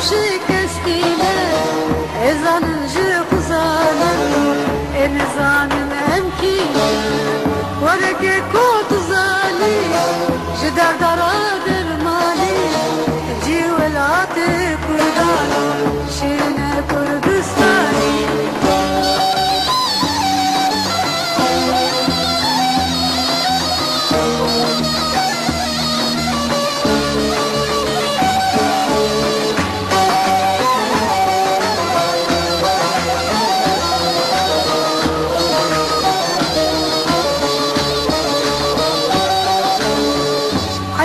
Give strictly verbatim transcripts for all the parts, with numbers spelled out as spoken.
Şikestî ne, ê zanin ji xwe zanin, ê nizanin em kî ne. Wereke ku tu zanî, ji derdara dermanî, cî welatê Kurdan, şîne Kurdistanî.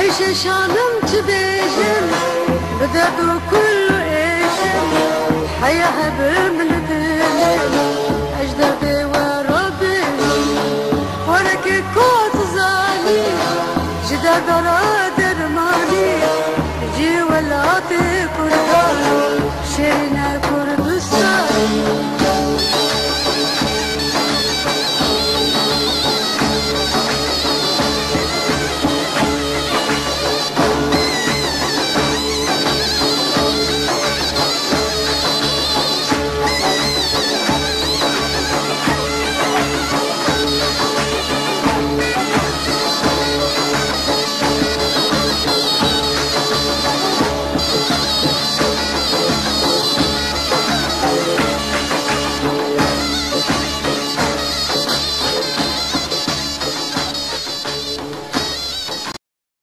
Eyşe şanim çi bêjim, bi derd û kul û êşim, heya hebim li dilim, ez ji derdê we rabêjim. Wereke ku tu zanî, ji derdara